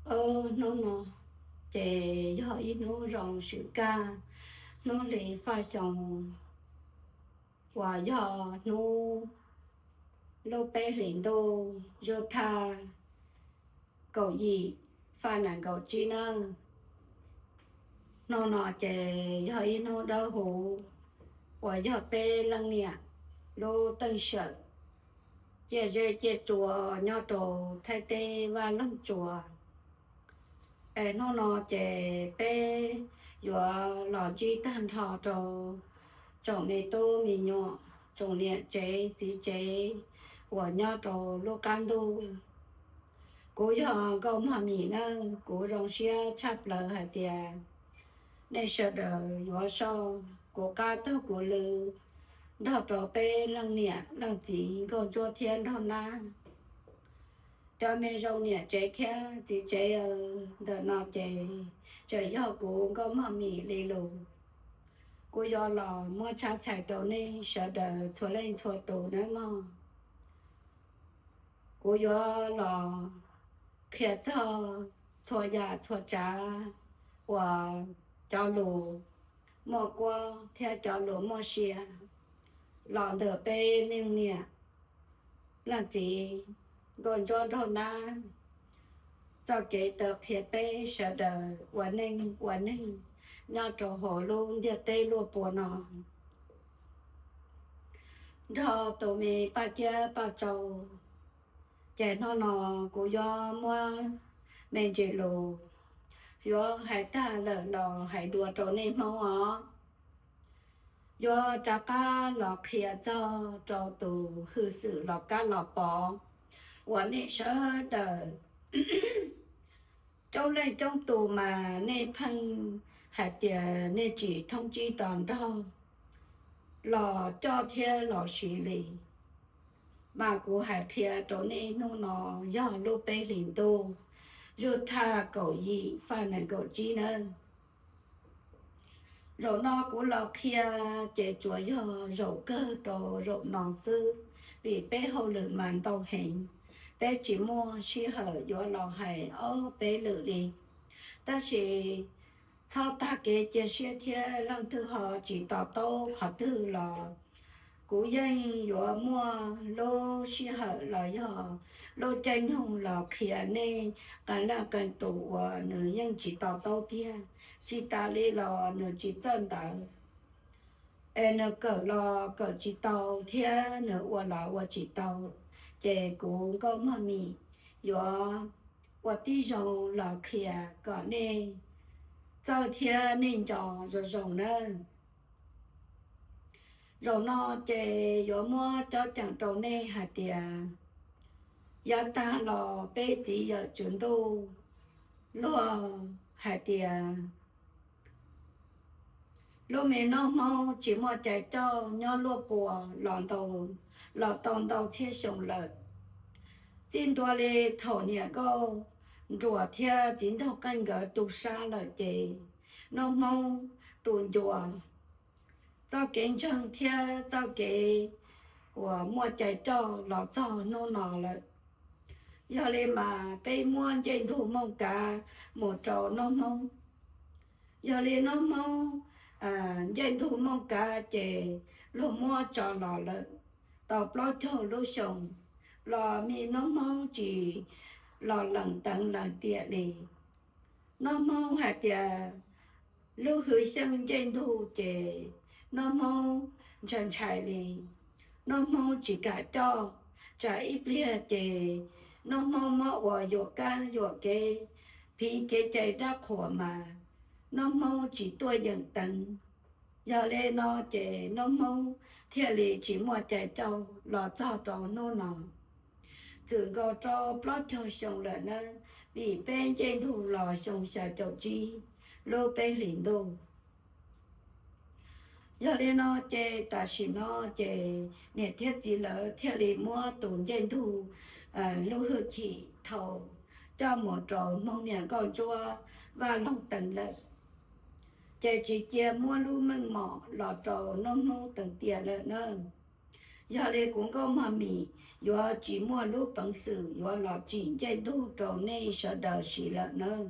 Ob hnub no ces yog ib hnub zoo swm kaj, hnub hli faj xyoo uas yog hnub lub peb hlis ntuj zuj thaj kaum yim faj nees nkaum tsib nawb. Hnub no ces yog ib hnub dawb huv uas yog peb leej niam lub teej sawm ciaj zeb ciaj tsua nyob rau Thaib teb Vaj Loog Tsua. Es hnub no ces peb yuav los ntsib tag nrho rau tsoom me tub me nyuam, tsoom niam tsev txiv tsev uas nyob rau lub qab ntuj. Kuv yog Nkauj Mog Mim nawb, kuv zoo siab tshaj plaws hais tias nej sawv daws yuav soj kuv qab taug kuv lw nrog rau peb leej niam leej txiv Nkauj Ntsuab thiab Nraug Nab. Cov me zoo niam tsev thiab txiv tsev, ntawm no ces tseem yog kuv Nkauj Mog Mim li lus. Kuv yuav los muab tshab txhais rau nej sawv daws txhua leej txhua tus nawb mog. Kuv yuav los qhia txog txhua yam txhua tsav uas cov lus muaj kuab thiab cov lus muaj sia los ntawm peb leej niam leej txiv Nkauj Ntsuab Nraug Nab txoj kev taw qhia peb sawv daws ua neej ua neeg nyob rau hauv lub ntiaj teb luaj puas no nrog tus me Paj Ciab Paj Tsau. Ces hnub no kuv yuav muab me ntsis lus yuav hais tag lawm los hais dua rau nej Hmoob os. Yuav rov qab los qhia txog rau tus hwj xwm Los Kab Los Pov uas nej sawv daws coob leej coob tus mas nej pheej hais tias nej tsis thoob tsib to nrog los coj thiab los siv li. Mas kuv hais qhia rau nej hnub no yog lub peb hlis ntuj zuj thaj kaum yim faj nees nkaum tsib nawb. Zaum no kuv los qhia ces tsuas yog zaum kawg rau zaum no xwb, vim peb hauj lwm mas ntau heev, peb tsis muaj sij hawm yuav los hais ob peb lwm li. Tab sis txhob tag kev cia siab thiab, leej twg ho tsis to taub qhov twg los kuv yeej yuav muaj lub sij hawm los yog lub caij nyoog los qhia nej qee leej qee tus uas nws yeej tsis to taub tiag, tsis tas li los nws tsis txawj ntawv, es nws kawm los kawm tsis tau thiab nws ua los ua tsis tau, ces kuv Nkauj Mog Mim yuav ua tib zoo los qhia kom nej txawj thiab nej nco zoo zoo nawb. Zaum no ces yuav muab cob ceem rau nej hais tias yav tag los peb txiv yawm tswv ntuj luag hais tias lub me noob Hmoob tsis muaj cai coj nyob luaj puas los ntau, los tau ntau txhiab xyoo lawm. Txij ntua li thaum niam Nkauj Nruas thiab txiv Nraug Qeej nkawd tu sab lawm ces noob Hmoob tu ncua, txoj kev ntseeg thiab txoj kev uas muaj cai coj los txog hnub no lawm. Yog li mas peb muab ncej ntug Mooj Kav mus rau noob Hmoob. Yog li noob Hmoob ncej ntug Mooj Kav ces luag muab tso los lawm tau plaub caug lub xyoo los me noob Hmoob tsis los lees teev lees tiam li. Noob Hmoob hais tias lub hwv xyeej ncej ntug ces noob Hmoob ntshai ntshai li. Noob Hmoob tsis kam coj, tsam ib pliag ces noob Hmoob muab ua yuam kab yuam kev, phiv kev cai dab qhuas mas noob Hmoob tsis tuaj yeem teev. Yog li no ces noob Hmoob thiaj li tsis muaj cai coj los txog rau hnub no. Txwm nkaus rau plaub caug xyoo lawm nawb, vim peb ncej ntug los xyoo xya caum tsib lub peb hlis ntuj. Yog li no ces tam sim no ces niam thiab txiv lawv thiaj li muab tus ncej ntug lub hwj chim thau coj mus rau Hmoob niam Nkauj Ntsuab Vaj Loog Teev lawm. Ces tsis cia muab lub meej mom los rau noob Hmoob teev tiam lawm nawb. Yog li kuv nkauj mog mim yuav tsis muaj lub peev xwm yuav los tsim ncej ntug rau nej sawv daws siv lawm nawb.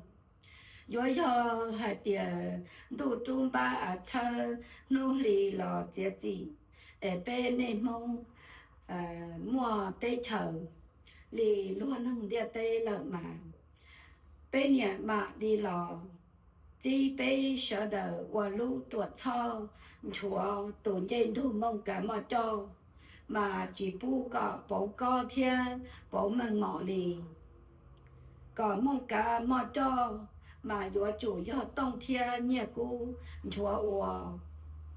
Yuav yog hais tias ntuj rub npab av txhawb hnub hli los txiav txim, es peb neej Hmoob muaj teb chaws li luag neeg ntiaj teb lawm mas, peb niam mam li los txib peb sawv daws ua lub tuam txhoj nchuav tus ncej ntug Mooj Kav Moj Coj, mas tsis pub kom pauv kob thiab pauv meej mom li. Kom Mooj Kav Moj Coj mas yuav tsum yog Tooj thiab Nyiaj Kub nchuav ua,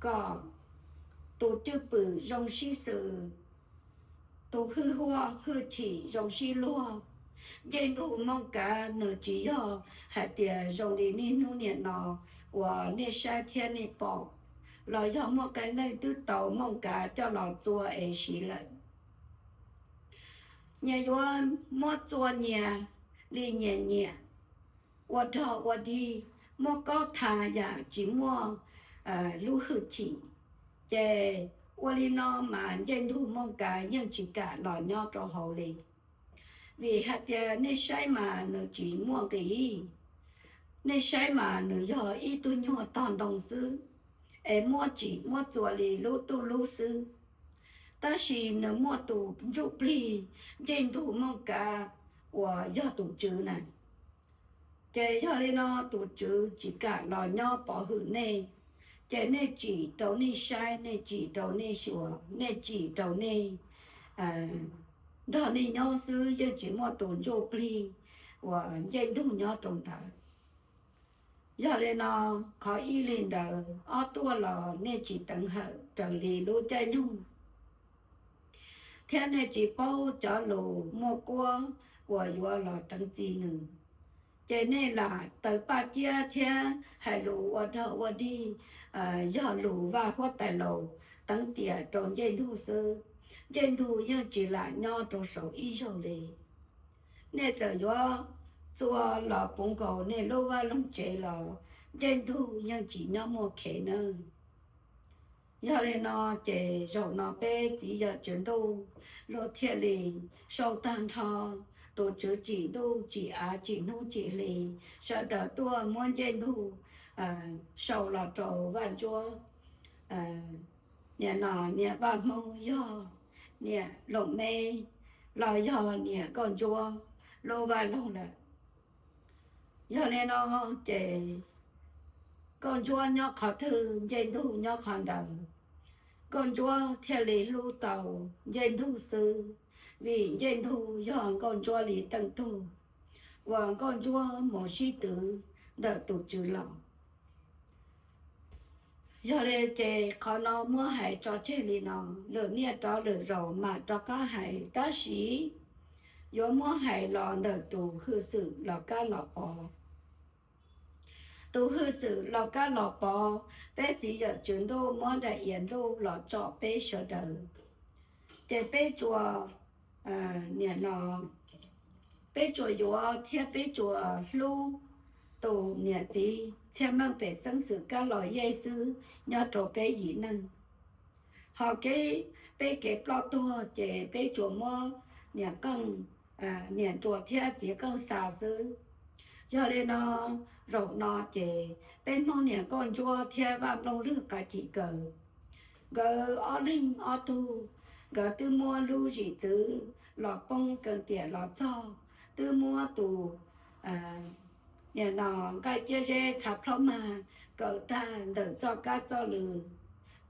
kom tus cwj pwm zoo sib xws, tus hwj huam hwj chim zoo sib luag. Ncej ntug Mooj Kav nws tsis yog hais tias zoo li niaj hnub niam no uas nej saib thiab nej pom, los yog muaj qee leej twb tau Mooj Kav coj los txua es siv lawm. Nyias yuav muab txua nyias li nyias nyiam, ua rog ua dig, muab kob tha yam tsis muaj lub hwj chim, ces ua li no mas ncej ntug Mooj Kav yeej tsis kam los nyob rau hauv li. Vim hais tias nej saib mas nws tsis muaj nqis, nej saib mas nws yog ib tug nyuag tog ntoo xwb, es muab tsim muab txua li lub tuj lub xwb. Tab sis nws muaj tus ntsuj plig ncej ntug Mooj Kav uas yog tus tswv na. Ces yog li no tus tswv tsis kam los nyob pov hwm nej, ces nej tsim rau nej saib, nej tsim rau nej xyuas, nej tsim rau nej nrog nej nyob xwb, yeej tsis muaj tus ntsuj plig uas ncej ntug nyob rau ntawd. Yog li no, qhov ib li ntawd ob tuaj los nej tsis teev hawm raws li lub caij nyoog, thiab nej tsis paub cov lus muaj kuab uas yuav los teev txi nws, ces nej lam taws paj ciab thiab hais lus ua rog ua dig, yog lus vaj huab tais laus teev tiam rau ncej ntug xwb. Ncej ntug yeej tsis lam nyob rau saum ib zaug li. Nej txawm yuav txua los puv nkaus nej lub vaj loog tsev los ncej ntug yeej tsis nyob muaj khev nawb. Yog li no ces zaum no peb txiv yawm tswv ntuj luag thiaj li sau tag nrho, tus tswv tsim ntuj tsim av tsim hnub tsim hli, sawv daws tuaj muab ncej ntug sau los rau Vaj Ntsuab. Niam no niam Vaj Hmoob yog niam Looj Meb los yog niam Nkauj Ntsuab lub vaj loog lawm. Yog li no ces Nkauj Ntsuab nyob qhov twg ncej ntug nyob qhov ntawd. Nkauj Ntsuab thiaj li hlub tau ncej ntug xwb, vim ncej ntug yog Nkauj Ntsuab li teej tug uas Nkauj Ntsuab mus sib twv ntawm tus tswv los. Yog li ces qhov no muab hais tso tseg li no, lwm niaj rov lwm zaus mam rov qab hais, tab sis yuav muab hais los ntawm tus hwj xwm Los Kab Los Pov. Tus hwj xwm Los Kab Los Pov, peb txiv yawm tswv ntuj muab daim iav ntuj los tsom peb sawv daws. Ces peb tsuas, niam no, peb tsuas yuav thiab peb tsuas hlub tus niam txiv txhiaj meej pem xeeb xwm Kab Los Yej xwb nyob rau peb yim neeg. Ho kev, peb kev ploj tuag ces peb tsuas muab niam Qeej, niam Nruas thiab txiv Qeej xa xwb. Yog li no, zaum no ces peb Hmoob niam Nkauj Ntsuab thiab Vaj Nplooj Lwg Qav Cim Kaws, nkawd ob leeg ob tug, nkawd twb muab lub zim txwv los poob kees tiam los txog, twb muab tus, niam no, nqaij ciab zeb txha plhob mag kaws tag ntawm txoj kab txoj lw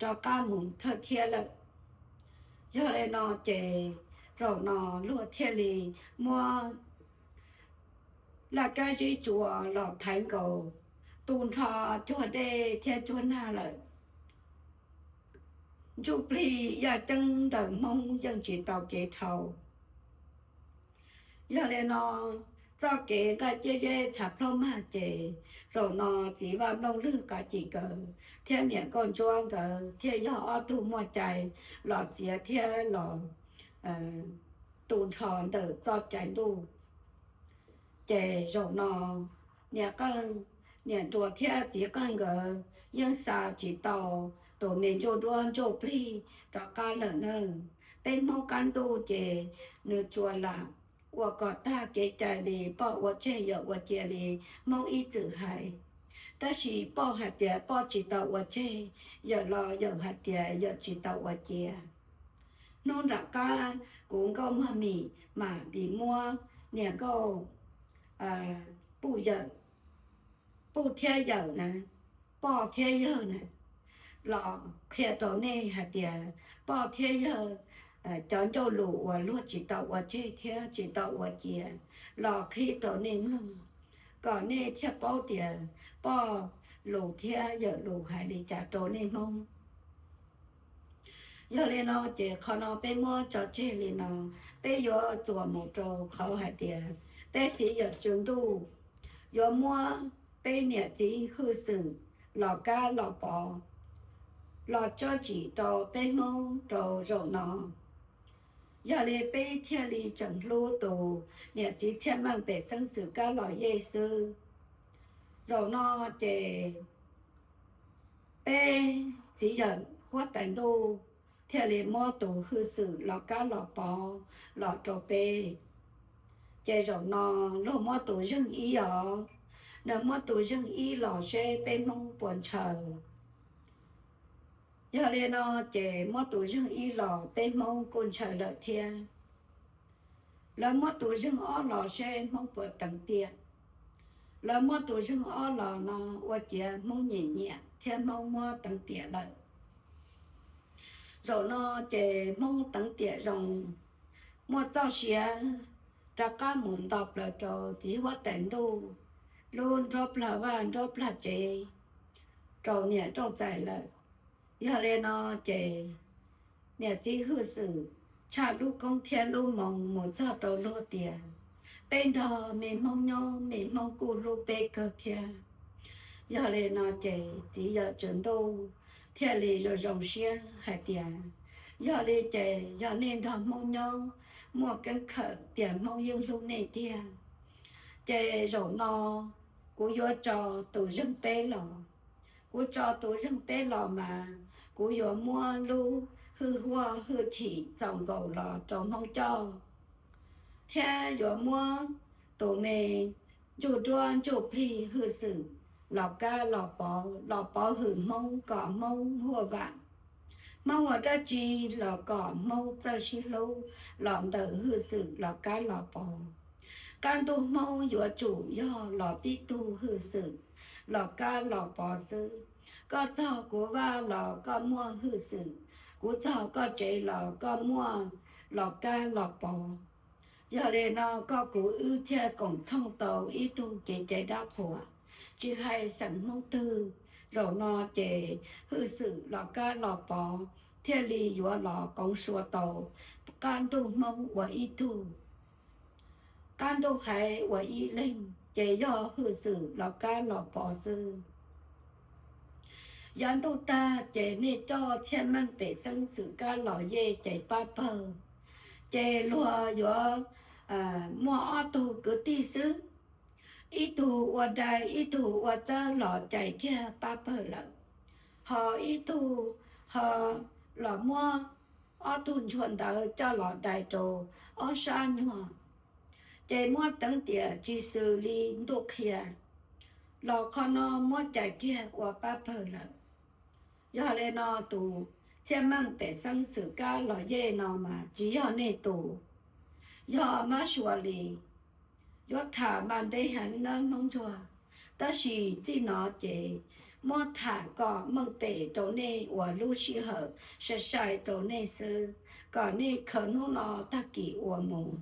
rov qab mus thawj thiab lawm. Yog li no ces zaum no luag thiaj li muab laj kab zeb tsuas los thaiv nkaus, tu nrho cuag dej thiab cuag nag lawm. Ntsuj plig yaj ceeb ntawm Hmoob yeej tsis tau kev dhau. Yog li no, txoj kev nqaij ciab zeb txha plhob mag ces zaum no txiv Vaj Nplooj Lwg Qav Cim Kaws thiab niam Nkauj Ntsuab nkawd thiaj yog ob tug muaj cai los txiav thiab los tu nrho ntawm txoj cai ntuj. Ces zaum no niam Qeej, niam Nruas thiab txiv Qeej nkawd yeej xa tsis tau tus me ntsuj duab ntsuj plig rov qab lawm nawb. Peb Hmoob qab ntuj ces nws tsuas lam ua kom tag kev cai li, poj ua tseg yawm ua cia li Hmoob ib txwm hais. Tab sis poj hais tias poj tsis tau ua tseg, yawm los yawm hais tias yawm tsis tau ua cia. Hnub nram qab kuv Nkauj Mog Mim mam li muab niam Nkauj Puj yawm, Puj thiab yawm na, poj thiab yawg na, los qhia rau nej hais tias poj thiab yawg cov ncauj lus uas luag tsis tau ua tseg thiab tsis tau ua cia los qhib rau nej mloog, kom nej thiaj paub tias poj lus thiab yawm lus hais li cas rau nej Hmoob. Yog li no ces qhov no peb muab tso tseg li no, peb yuav txuas mus rau qhov hais tias peb txiv yawm tswv ntuj yuav muab peb niam txiv hwj xwm los kab los pov los tsob tsim rau peb Hmoob rau zaum no. Yog li peb thiaj li tseem hlub tus niam txiv Txhiaj Meej pem xeeb xwm kab los yej xwb. Zaum no ces peb txiv yawm huab tais ntuj thiaj li muab tus hwj xwm los kab los pov los rau peb. Ces zaum no luag muab tus zeeg ib os, nws muab tus zeeg ib los seb peb Hmoob puas ntshaw. Yog li no ces muab tus zeeg ib los peb Hmoob kuj ntshaw lawm thiab. Lawv muab tus zeeg ob los seb Hmoob puas teev tiam. Lawv muab tus zeeg ob los no ua ciav Hmoob nyiam nyiam thiab Hmoob muab teev tiam lawm. Zaum no ces Hmoob teev tiam zoo, muaj txoj sia rov qab mus nto plaws rau txiv huab tais ntuj lub nrob plag vaj nrob plag tsev rau niam rooj txais lawm. Yog li no ces niam txiv hwj xwm tshaj lub koob thiab lub moo mus txog rau luag tias peb nrog me Hmoob nyob, me Hmoob kuj hlub peb kawg thiab. Yog li no ces txiv yawm tswv ntuj thiaj li zoo zoo siab hais tias, yog li ces yog nej nrog Hmoob nyob, muaj keeb khawm tias Hmoob yeej hlub nej tiag, ces zaum no kuv yuav tso tus zeeg peb los. Kuv tso tus zeeg peb los mas kuv yuav muab lub hwj huaj hwj chim txaus nkaus los rau Hmoob coj, thiab yuav muab tus me ntsuj duab ntsuj plig hwj xwm los kab los pov, los pov hwm Hmoob kom Hmoob huaj vam. Hmoob ua dab tsi los kom Hmoob txawj sib hlub los ntawm hwj xwm los kab los pov. Qab ntuj Hmoob yuav tsum yog los tib tug hwj xwm los kab los pov xwb. Koj txog kuv vaj los koj muaj hwj xwm, kuv txog koj tsev los koj muaj los kab los pov. Yog li no koj kuv wb thiaj koom thooj tau ib tug kev cai dab qhuas, tsis hais xeem Hmoob twg. Zaum no ces hwj xwm los kab los pov thiaj li yuav los qoov sua tau qab ntuj Hmoob ua ib tug, qab ntuj haiv ua ib leeg, ces yog hwj xwm los kab los pov xwb. Yav ntuj tag ces nej coj Txhiaj Meej pem xeeb xwm kab los yej ces pab pawg, ces luag yuav muaj ob tug kwv tij xwb, ib tug ua dai ib tug ua txawb los cais kiag pab pawg lawm, ho ib tug ho los muab ob tug ntsuag ntawd coj los dai rau ob sab nyuag, ces muab teev tiam tsis xws li ntuj qhia los qhov no muab cais kiag ua pab pawg lawm. Yog li no tus Txhiaj Meej pem xeeb xwm kab los yej no mas tsis yog nej tus, yog Mab Suav Lis. Yuav tham mas ntev heev nawb Hmoob Ntsuag, tab sis txij no ces muab tham kom meej pem rau nej ua lub sij hawm sai sai rau nej xwb, kom nej khaws hnub no tag kis ua mus,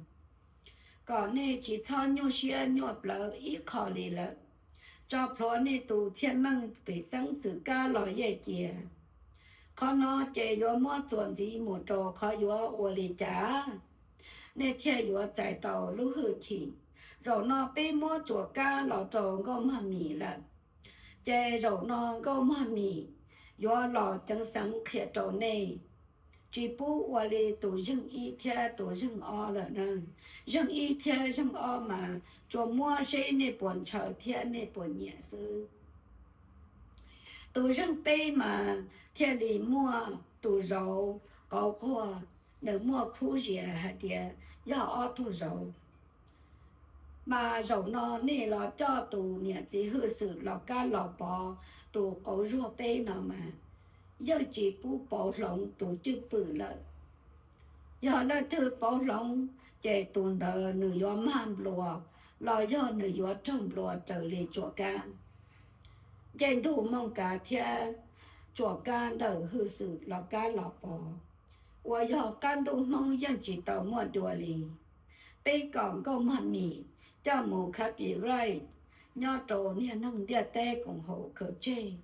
kom nej tsis txhob nyuaj siab nyuaj plawv ib qho li lawm. Tso plhuav nej tus Txhiaj Meej pem xeeb xwm kab los yej cia. Qhov no ces yuav muab txuas ntxiv mus rau qhov yuav ua li cas nej thiaj yuav txais tau lub hwj chim. Zaum no peb muab tsuas kab los rau Nkauj Mog Mim lawm, ces zaum no Nkauj Mog Mim yuav los ceev xeev qhia rau nej, tsis pub ua li tus zeeg ib thiab tus zeeg ob lawm na. Zeeg ib thiab zeeg ob mas tsuas muab seb nej puas ntshaw thiab nej puas nyiam xwb. Tus zeeg peb mas thiaj li muaj tus zauv qauv quag, nws muaj khub zias hais tias yog ob tug zauv. Mas zaum no nej los coj tus niam txiv hwj xwm Los Kab Los Pov tus qauv zuag peb no mas yeej tsis pub pauv hloov tus cwj pwm lawm. Yog leej twg pauv hloov, ces tus ntawd nws yuav mag nplua, los yog nws yuav raug nplua raws li tsuam kab. Ncej ntug Mooj Kav thiab tsuam kab ntawm hwj xwm Los Kab Los Pov uas yog qab ntuj Hmoob yeej tsis tau muaj dua li. Peb kom Nkauj Mog Mim coj mus copyright nyob rau niag neeg ntiaj teb koom haum khaws tseg,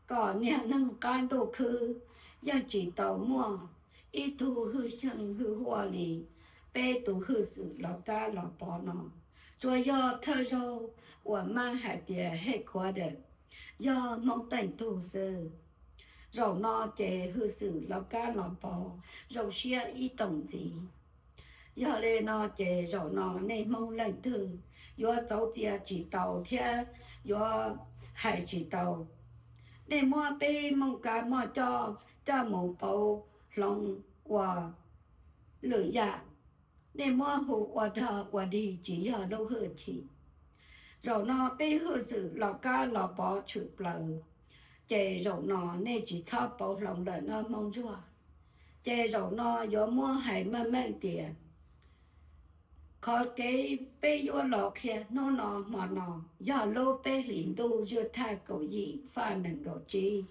kom niag neeg qab ntuj khwb yeej tsis tau muaj ib tug hwj xyeej hwj huaj li peb tus hwj xwm Los Kab Los Pov no. Tsuas yog thawj zaug uas mab hais tias headquarter yog Hmoob Teej Tug xwb. Zaum no ces hwj xwm Los Kab Los Pov zoo siab ib toom ntxiv. Yog li no ces zaum no nej Hmoob leej twg yuav txauv txia tsis tau thiab yuav hais tsis tau, nej muab peb Mooj Kav Moj Coj coj mus pauv hloov ua lwm yam, nej muab hu ua dog ua dig tsis yog lub hwj chim. Zaum no peb hwj xwm Los Kab Los Pov tshwm plaws, ces zaum no nej tsis txhob pauv hloov lawm nawb Hmoob Ntsuag. Ces zaum no yuav muab hais meej meej tias qhov kev peb yuav los qhia hnub no hmo no yog lub peb hlis ntuj ywj thaj kaum yim faj nees nkaum tsib.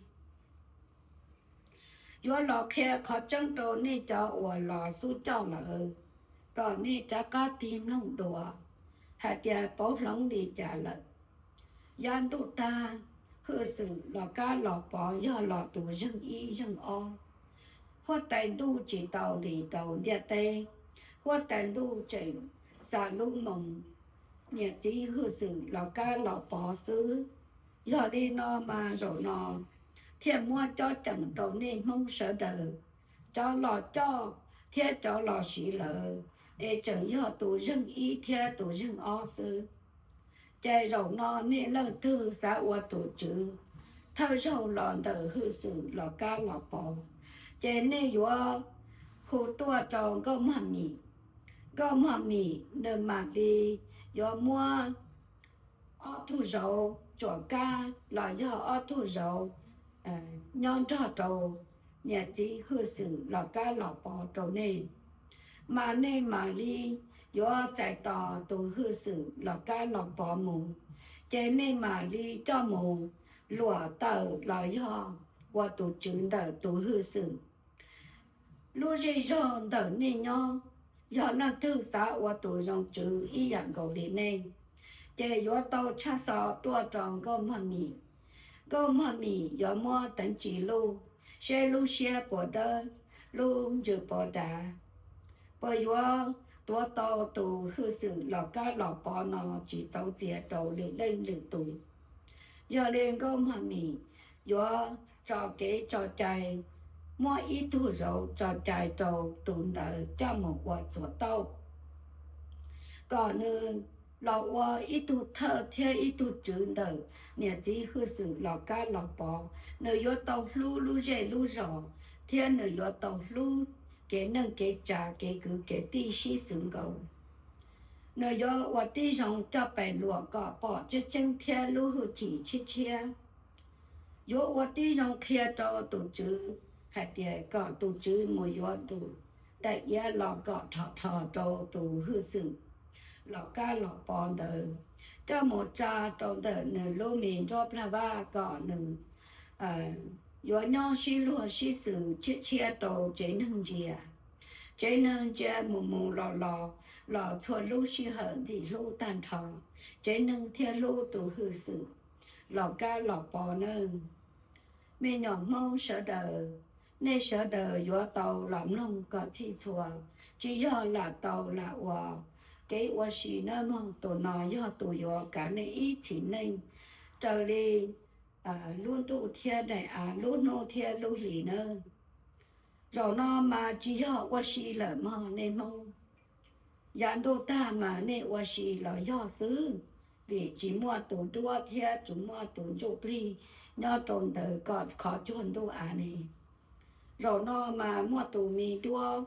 Yuav los qhia qhov tseeb rau nej cov uas los xub coj lawm, kom nej rov qab tig mloog dua hais tias pauv hloov li cas lawm. Yav ntuj tag, hwj xwm Los Kab Los Pov yog los tus zeeg ib zeeg ob. Huab tais ntuj tsis tau ntis rau ntiaj teb, huab tais ntuj tseem xa lub moos niam txiv hwj xwm Los Kab Los Pov xwb. Yog li no mas zaum no thiaj muab cob ceem rau nej Hmoob sawv daws, cov los coj thiab cov los siv lawm, es tseem yog tus zeeg ib thiab tus zeeg ob xwb. Ces zaum no nej leej twg xav ua tus tswv thawj zaug los ntawm hwj xwm Los Kab Los Pov, ces nej yuav hu tuaj rau Nkauj Mog Mim. Nkauj Mog Mim nws mam li yuav muab ob tug zauv tsuam kab los yog ob tug zauv nyob nrog rau niam txiv hwj xwm Los Kab Los Pov rau nej, mas nej mam li yuav txais tos tus hwj xwm Los Kab Los Pov mus, ces nej mam li coj mus luam tawm los yog ua tus tswv ntawm tus hwj xwm. Lub zej zog ntawm nej nyob, yog leej twg xav ua tus zoo tswv ib yam nkaus li nej, ces yuav tau tshaj xov tuaj rau Nkauj Mog Mim. Nkauj Mog Mim yuav muab teev tsis luj, seb lub siab puas dawb, lub ntsws puas dav, puas yuav tuav tau tus hwj xwm Los Kab Los Pov no tsis txauv txiav rau lwm leej lwm tus. Yog li Nkauj Mog Mim yuav tso kev tso cai, muab ib tug zauv tso cai rau tus ntawd coj mus ua txuas tauj, kom nws los ua ib tug thawj thiab ib tug tswv ntawm niam txiv hwj xwm Los Kab Los Pov. Nws yuav tau hlub lub zej lub zos, thiab nws yuav tau hlub kev neej kev tsav kev kwv kev tij sib xwv nkaus. Nws yuav ua tib zoo coj pais luam kom pom tseeb tseeb thiab lub hwj chim tshiab tshiab. Yuav ua tib zoo qhia rau tus tswv hais tias kom tus tswv mus yuav tus daim iav los kom rho rho rau tus hwj xwm Los Kab Los Pov ntawd, coj mus tsa rau ntawm nws lub me nruab plag vaj kom nws yuav nyob sib luag sib xwm tshiab tshiab rau tsev neeg ntsia. Tsev neeg ntsia mus mus los los, los txhua lub sij hawm ntxim hlub tag nrho, tsev neeg thiaj hlub tus hwj xwm Los Kab Los Pov nawb. Me nyuam Hmoob sawv daws, nej sawv daws yuav tau los mloog kom txhij txhua, tsis yog lam tau lam ua. Kev ua si nawb mog, tus no yog tus yuav kav nej ib txhis neej raws li lub ntuj thiab daim av, lub hnub thiab lub hlis nawb. Zaum no mas tsis yog ua si lawm mog nej Hmoob. Yav ntuj tag mas nej ua si los yog xwb, vim tsis muaj tus duab thiab tsis muaj tus ntsuj plig nyob rau ntawm kom qhov cuag ntuj av ne. Zaum no mas muaj tus me duab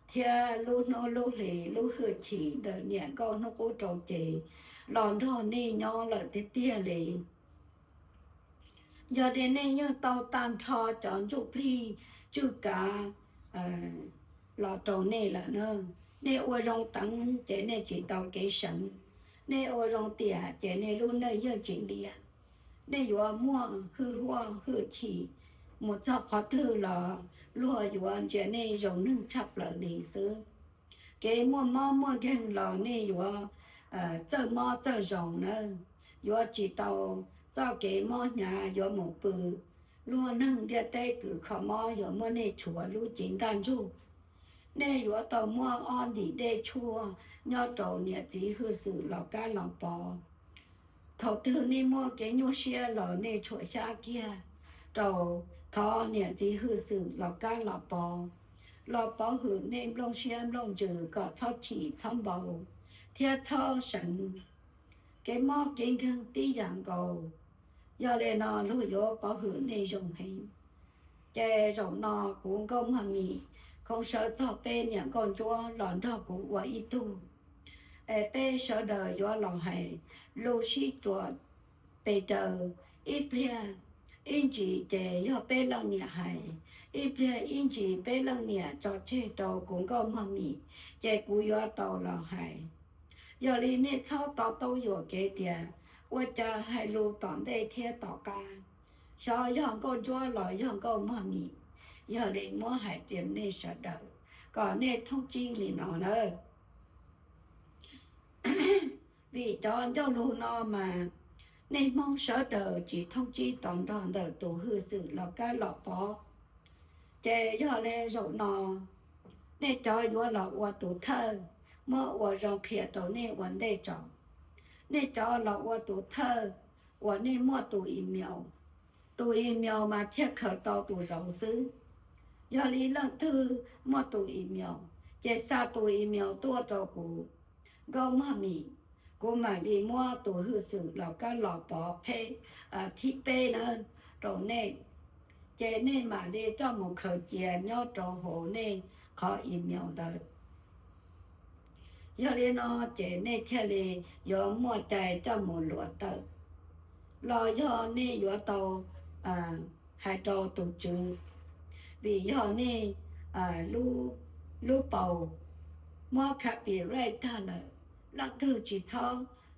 thiab lub hnub lub hli lub hwj chim ntawm niam nkauj hnub qub rau ces los nrog nej nyob lawm tiag tiag li. Yog tias nej yeej tau tag nrho cov ntsuj plig tswj kav los rau nej lawm na, nej ua zoo teev ces nej tsis tau kev seev, nej ua zoo tiam ces nej lub neej yeej tsis liam. Nej yuav muaj hwj huam hwj chim mus txog qhov twg los luag yuav ntsia nej zoo neeg tshaj plaws li xwb. Kev muaj mob muaj nkeeg los nej yuav txawj mob txawj zoo nawb, yuav tsis tau txoj kev mob hnyav yuav mus pw. Luag neeg ntiaj teb kws kho mob yuav muab nej tshuav lub cev ntaj ntsug. Nej yuav tau muaj ob ntim dej tshuaj nyob rau niam txiv hwj xwm los kab los pov. Thaum twg nej muaj kev nyuaj siab los nej tshuam xyab kiag rau, thov niam txiv hwj xwm los kab los pov, los pov hwm nej nplooj siab nplooj ntsws kom txhob chim txhob npau thiab txhob seev. Kev mob kev nkeeg tib yam nkaus, yog li no luag yuav pov hwm nej zoo heev. Ces zaum no kuv Nkauj Mog Mim khoov sawv txog peb niam nkauj ntsuab los nrog kuv ua ib tug, es peb sawv daws yuav los hais lus sib cuam pes daws. Ib pliag ib ntsis ces yog peb leej niam hais, ib pliag ib ntsis peb leej niam tso tseg rau kuv Nkauj Mog Mim, ces kuv yuav tau los hais. Yog li nej txhob to taub yuam kev tias ua cas hais lus tom ntej thiab tom qab, xyov yog nkauj ntsuab los yog Nkauj Mog Mim. Yog li muab hais rau nej sawv daws kom nej thooj tsib li no nawb. Vim cov ncauj lus no mas nej Hmoob sawv daws tsis thooj tsib tau nrog ntawm tus hwj xwm los kab los pov. Ces yog li zaum no nej cov yuav los ua tus thawj, muab ua zoo qhia rau nej ua ntej tso. Nej cov los ua tus thawj uas nej muaj tus email, tus email mas thiaj khaws tau tus zauv xwb. Yog li leej twg muaj tus email, ces xa tus email tuaj rau kuv Nkauj Mog Mim, kuv mam li muab tus hwj xwm los kab los pov pheb, thib peb na, rau nej. Ces nej mam li coj mus khaws cia nyob rau hauv nej qhov email ntawd. Yog li no ces nej thiaj li yuav muaj cai coj mus luav tawm, los yog nej yuav tau hais rau tus tswv. Vim yog nej lub paus muab copyright tag lawm, leej twg tsis txhob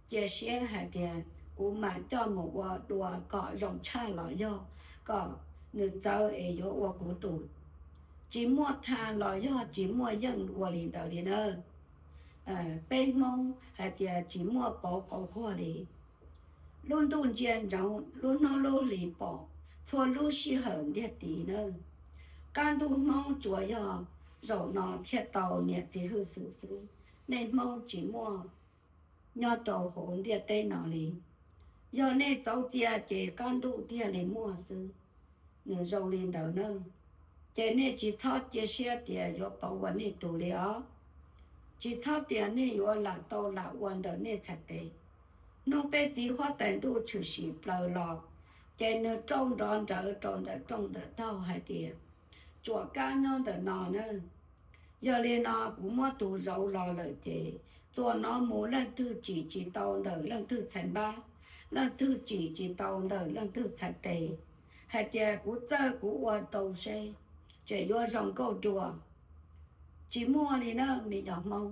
cia siab hais tias kuv mam coj mus ua dua kom zoo tshaj los yog kom nws txawv es yuav ua kuv tus. Tsis muaj tha los yog tsis muaj yeej ua li ntawd li na. Peb Hmoob hais tias tsis muaj pauv qauv quag li. Lub ntuj ntsia ntsoov, lub hnub lub hlis pom, txhua lub sij hawm ntiag tiv na. Qab ntuj Hmoob tsuas yog zaum no thiaj tau niam txiv hwj xwm xwb, nej Hmoob tsis muaj nyob rau hauv ntiaj teb no li. Yog nej txauv txia ces qab ntuj thiaj li muaj xwb. Nws zoo li ntawd na. Ces nej tsis txhob cia siab tias yuav pauv ua nej tus li os. Tsis txhob tias nej yuav lam tau lam ua ntawm nej txhais tes. Hnub peb txiv huab tais ntuj tshwm sim plaws los, ces nws rauj nrov nrawv rau ntawm rooj ntawm taug hais tias, tsuam kab nyob ntawm no na. Yog li no kuv muab tus zauv los lawm ces txuas no mus leej twg tsim tsis tau ntawm leej twg txhais npab, leej twg tsim tsis tau ntawm leej twg txhais tes, hais tias kuv txawj kuv ua tau seb, tseem yuav zoo nkauj dua. Tsis muaj li na me nyuam Hmoob.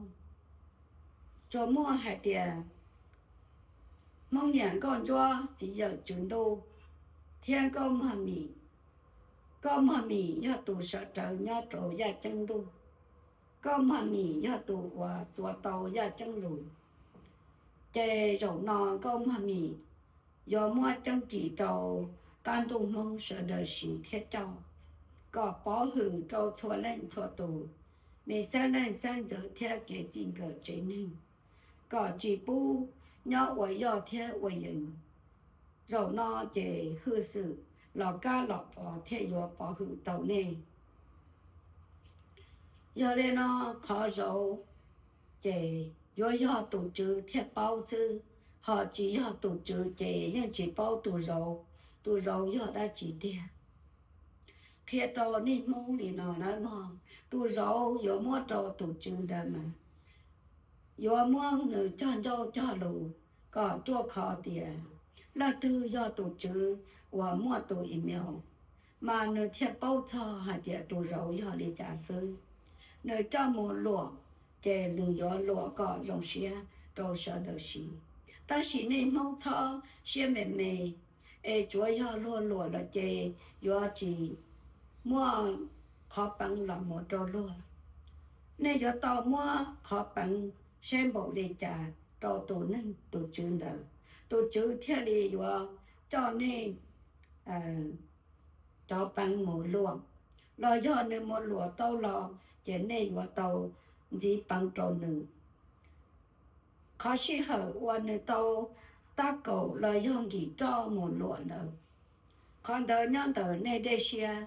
Tsuas muaj hais tias Hmoob niam Nkauj Ntsuab txiv yawm Tswv Ntuj thiab Nkauj Mog Mim. Nkauj Mog Mim yog tus sawv rawv nyob rau yaj ceeb ntuj. Nkauj Mog Mim yog tus uas txuas tau yaj ceeb lus. Ces zaum no Nkauj Mog Mim yuav muab ceeb ris rau qab ntuj Hmoob sawv daws siv thiab coj, kom pov hwm rau txhua leej txhua tus, me xeeb leej xeeb ntxwv thiab kev txij nkawm tsev neeg, kom tsis pub nyob ua yoj thiab ua yees. Zaum no ces hwj xwm los kab los pov thiaj yuav pov hwm tau nej. Yog li no qhov zauv ces yuav yog tus tswv thiaj paub xwb, ho tsis yog tus tswv ces yeej tsis paub tus zauv, tus zauv yog dab tsi tiag. qhia rau niaj hnub li no nawb mog. Tus zauv yuav muab rau tus tswv ntawd mas yuav muab nws cog ncauj cog lus kom ruaj khov tias leej twg yog tus tswv uas muaj tus email, mas nws thiaj paub txog hais tias tus zauv yog li cas xwb. Nws coj mus luam, ces nws yuav luam kom zoo siab rau sawv daws siv. Tab sis nej Hmoob txhob siab me me, es tsuav yog luag luam lawm ces yuav tsis muaj qhov peev los mus rau luag. Nej yuav tau muab qhov peev seb npaum li cas rau tus neeg tus tswv ntawd, tus tswv thiaj li yuav coj nej cov peev mus luam, los yog nws mus luam tau los ces nej yuav tau ntxiv peev rau nws. Qhov sij hawm uas nws tau tab kaum los yog nkim roj mus luam ntawd, qhov ntawd nyob ntawm nej dej siab.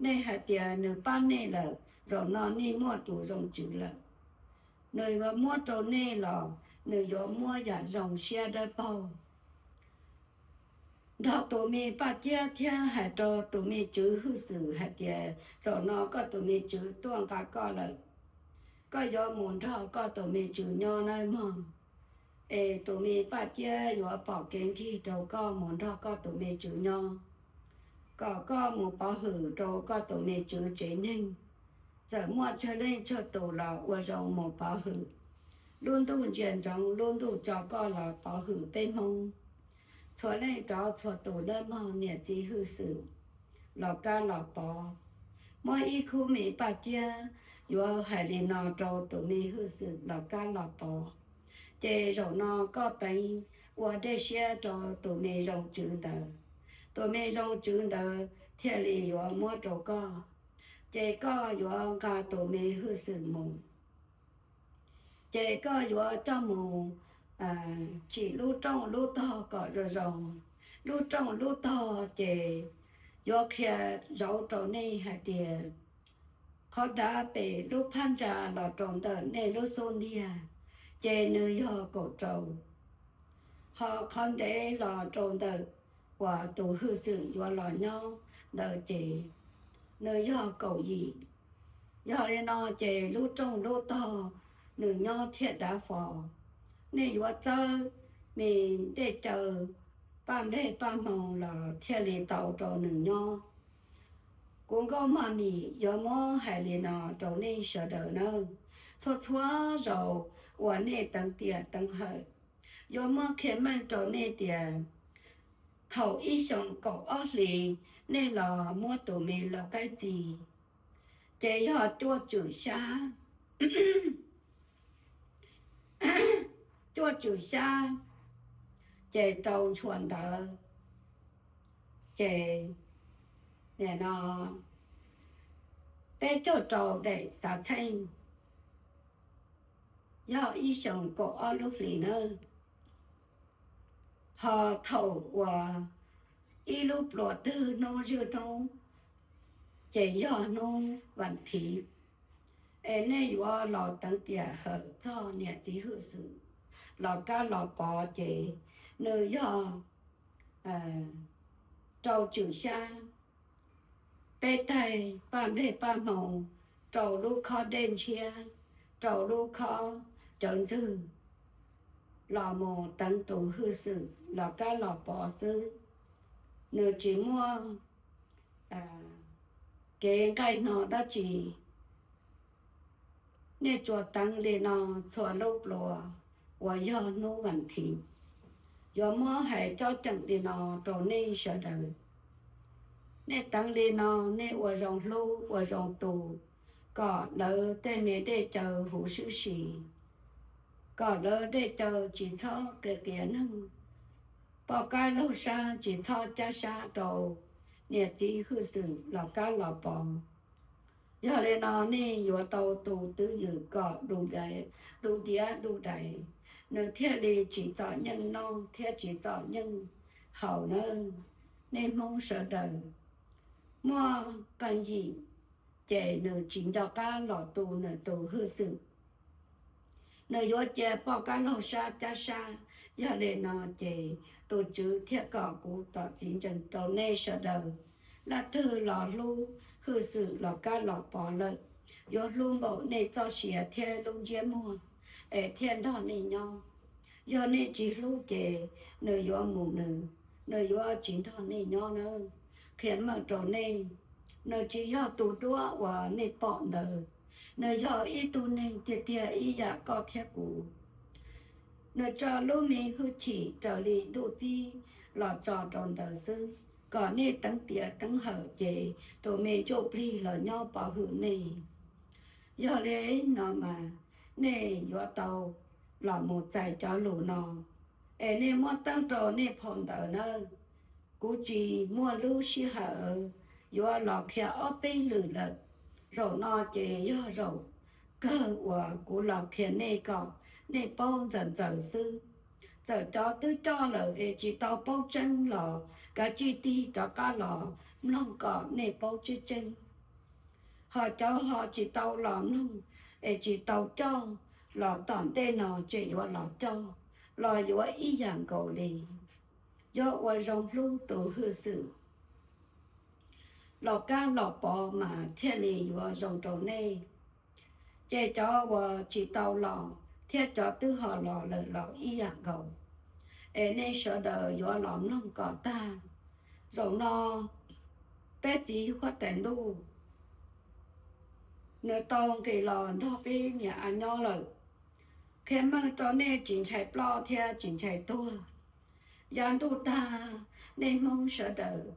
Nej hais tias nws pab nej lawm, zaum no nej muaj tus zoo tswv lawm, nws yuav muab rau nej los nws yuav muab yam zoo siab dawb paug nrog tus me Paj Ciab thiab hais rau tus me tswv Hwj Xwm hais tias zaum no koj tus me tswv tuaj nqa koj lawm, koj yuav mus nrog koj tus me tswv nyob nawb mog. Es tus me Paj Ciab yuav pom kev nrig rau koj mus nrog koj tus me tswv nyob, kom koj mus pov hwm rau koj tus me tswv tsev neeg. Txawm muaj tsawg leej tsawg tus los ua zoo mus pov hwm. Lub ntuj ntsia ntsoov lub ntuj tso koj los pov hwm peb Hmoob. Txhua leej rov txhua tus nawb mog niam txiv Hwj Xwm, los kab los pov. Muab ib khub me Paj Ciab yuav hais li no rau tus me Hwj Xwm los kab los pov. Ces zaum no koj peev ua dej siab rau tus me zoo tswv ntawd, tus me zoo tswv ntawd thiaj li yuav muab rau koj. Ces koj yuav nqa tus me Hwj Xwm mus, ces koj yuav coj mus tsim lub rooj lub tog kom zoo zoo. Lub rooj lub tog ces yuav qhia zauv rau nej hais tias qhov dav pem lub phab ntsa los rau ntawm nej lub xub ntiag, ces nws yog kaum rau. Ho qhov ntev los rau ntawm uas tus Hwj Xwm yuav los nyob ntawd ces nws yog kaum yim. Yog li no ces lub rooj lub tog nws nyob thiaj dav fo. Nej yuav txawb me dej cawv, paj nplej paj hmoo los thiaj li tau rau nws nyob. Kuv Nkauj Mog Nim yuav muab hais li no rau nej sawv daws nawb. Txhua txhua zaus uas nej teev tiam teev hawm, yuav muab qhia meej rau nej tias thaum ib xyoos kaum ob hlis nej los muab tus me lau qaib txi, ces yog cuaj tswm xyab, cuaj tswm xyab, ces rau ntshua ntawv, ces nim no peb caug rau daim xav txheej, yog ib xyoos kaum ob lub hlis nawb. Ho thaum uas ib lub pluas twg hnub zwj hnub, ces yog hnub vas thiv, es nej yuav los teev tiam hawm txog niam txiv Hwj Xwm los kab los pov ces nws yog rau tswm xyab, peb taig paj nplej paj hmoo, rau lub khob dej ntshiab, rau lub khob cawv ntxwg, los mus teev tus Hwj Xwm los kab los pov xwb. Nws tsis muaj kev nqaij hno dab tsi. Nej tsuas teev li no txhua lub pluas uas yog hnub vas thiv. Yuav muab hais cob ceem li no rau nej sawv daws. Nej teev li no, nej ua zoo hlub ua zoo tu, kom lawv tej me dej cawv huv sib si, kom lawv dej cawv tsis txhob qias qias neeg, poj qaib laug sab tsis txhob cab sab rau niam txiv Hwj Xwm los kab los pov. Yog li no nej yuav tau tu twj ywm kom du diav du dais, nws thiaj li tsis txom nyem noj thiab tsis txom nyem haus nawb. Nej Hmoob sawv daws muaj qee yim, ces nws tsis nco qab los tu nws tus Hwj Xwm. Nws yuav cia poj qaib laug sab cab sab. Yog li no ces tus Tswv thiaj kom kuv tom txiv ntseeg rau nej sawv daws, leej twg los hlub hwj xwm los kab los pov lawm, yuav hlub npaum nej txoj sia thiab lub ntsiab muag es thiaj nrog nej nyob. Yog nej tsis hlub ces nws yuav mus nws, nws yuav tsis nrog nej nyob nawb. Qhia meej rau nej, nws tsis yog tus duab uas nej pom ntawd, nws yog ib tug neeg tiag tiag ib yam koj thiab kuv. Nws tso lub me hwj chim raws li ntuj txib los tso rau ntawd xwb, kom nej teev tiav teev hawm ces tus me ntsuj plig los nyob pov hwm nej. Yog li no mas nej yuav tau los mus txais cov lus no, es nej muab teeb rau nej phau ntawv nawb. Kuv tsis muaj lub sij hawm yuav los qhia ob peb lwm lawm. Zaum no ces yog zaum kawg uas kuv los qhia nej kom nej paub ntxaws ntxaws xwb. Txawm cov twb coj lawm es tsis tau paub tseeb los kav tsij tig rov qab los mloog kom nej paub tseeb tseeb. Ho cov ho tsis tau los mloog es tsis tau coj los tom ntej no ces yuav los coj los yuav ib yam nkaus li. Yuav ua zoo hlub tus hwj xwm los kab los pov mas thiaj li yuav zoo rau nej. Ces cov uas tsis tau los thiab cov twb ho los lawm los ib yam nkaus, es nej sawv daws yuav los mloog kom tag. Zaum no peb txiv huab tais ntuj nws tau nqis los nrog peb niam a nyob lawm. Qhia meej rau nej tsis ntshai ploj thiab tsis ntshai tuag. Yav ntuj tag, nej Hmoob sawv daws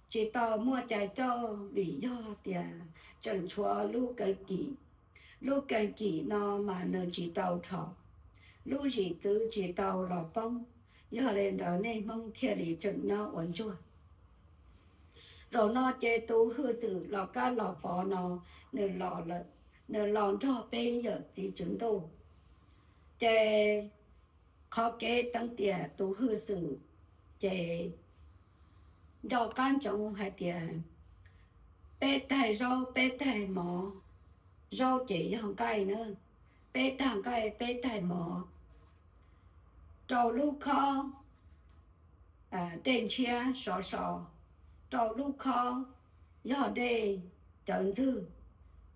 tsis tau muaj cai coj vim yog tias tseem tshuav lub kev kim. Lub kev kim no mas nws tsis tau rho, lub zim txwv tsis tau los poob, yog li ntawd nej Hmoob thiaj li tseem nyob ua ntsuag. Zaum no ces tus hwj xwm los kab los pov no nws los lawm, nws los nrog peb yawm txiv tswv ntuj. Ces qhov kev teev tiam tus hwj xwm ces nco qab ntsoov hais tias peb taig zaub peb taig mov, zaub ces yog nqaij na, peb taig nqaij peb taig mov rau lub khob dej ntshiab sov so, rau lub khob yog dej cawv ntxwg.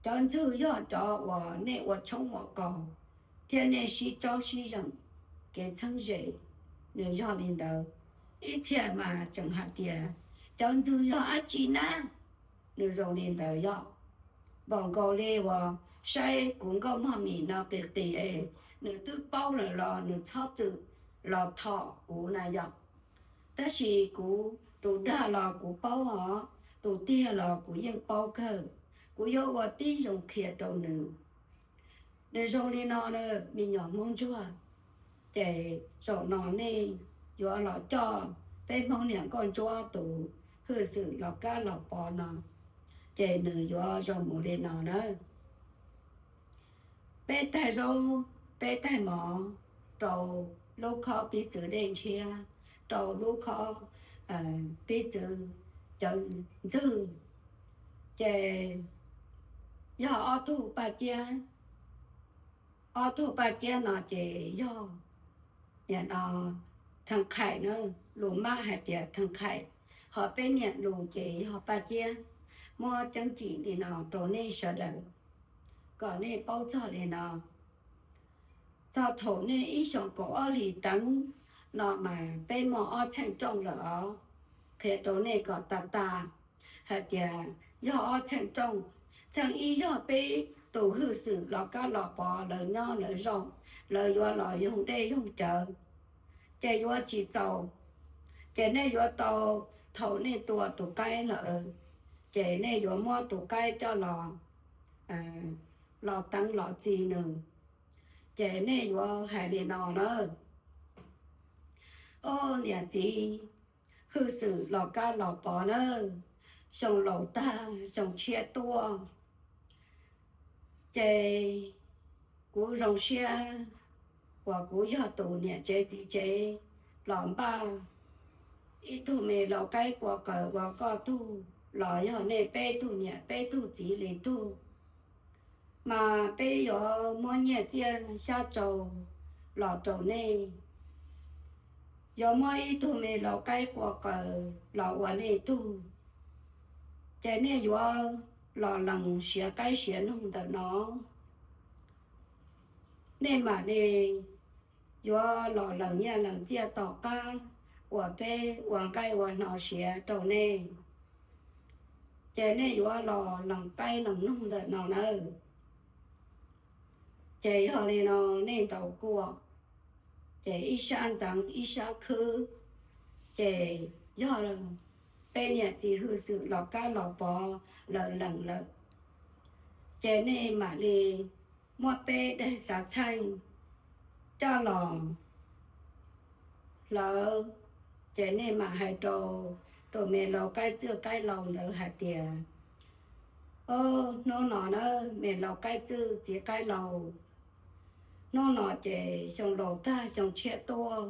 Cawv ntxwg yog cov uas nej ua tshoob ua kos thiab nej sib tsob sib zeem kev txheeb ze, nws yog li ntawd. Ib txhia mas tseem hais tias cawv ntxwg yog dab tsi na, nws zoo li ntawd yog npaum nkaus li uas saib kuv nkauj mog mim no qis qis es nws twb paub lawm los nws txhob txwm los thom kuv na yog. Tab sis kuv tus dag los kuv paub os, tus tiag los kuv yeej paub kawg. Kuv yuav ua tib zoo qhia rau nws. Nws zoo li no na, me nyuam Hmoob ntsuag, ces zaum no nej yuav los coj peb Hmoob niam nkauj ntsuab tus hwj xwm los kab los pov no, ces nws yuav zoo mus li no na. Peb taig zaub, peb taig mov rau lub khob pib txwv dej ntshiab, rau lub khob pib txwv cawv ntxwg, ces yog ob tug paj ciab. Ob tug paj ciab no ces yog niam no theej qhaim na, lus mab hais tias theej qhaim, ho peb niam lus ces yog paj ciab. Muab ceeb cim li no rau nej sawv daws kom nej paub txog li no. Txog thaum nej ib xyoos kaum ob hlis teev no mas peb muaj ob txheej rooj lawm os. Qhia rau nej kom tas tas hais tias yog ob txheej rooj. Txheej ib yog peb tus hwj xwm los kab los pov lawv nyob lawv zoo, lawv yuav los yoog dej yoog cawv, ces yuav tsis txaus. Ces nej yuav tau, thaum nej tua tus qaib lawm, ces nej yuav muab tus qaib coj los, los teev los txi nws. Ces nej yuav hais li no na: Ob niam txiv hwj xwm los kab los pov na, xyoo laus tag xyoo tshiab tuaj, ces kuv zoo siab uas kuv yog tus niam tsev txiv tsev los npaj ib tug me lau qaib kua qaws ua koj tug los yog nej peb tug niam peb tug txiv li tug. Mas peb yuav muab nyiaj txiaj xyab rau los rau nej, yuav muab ib tug me lau qaib kua qaws los ua nej tug. Ces nej yuav los lees siav qaib siav noog ntawm no, nej mam li yuav los lees nyiaj lees txiaj tom qab uas peb ua nqaij ua hno siav rau nej. Ces nej yuav los lees qaib lees noog ntawm no nawb. Ces yog li no, nej ntaus kuam, ces ib sab ntxeev ib sab khwb, ces yog peb niam txiv hwj xwm los kab los pov lawv lees lawm, ces nej mam li muab peb daim xav txheej coj los hlawv, ces nej mam hais rau tus me laus qaib txwj qaib laus ntawd hais tias, Au, hnub no na, me laus qaib txwj txiv qaib laus, hnub no ces xyoo laus tag xyoo tshiab tuaj,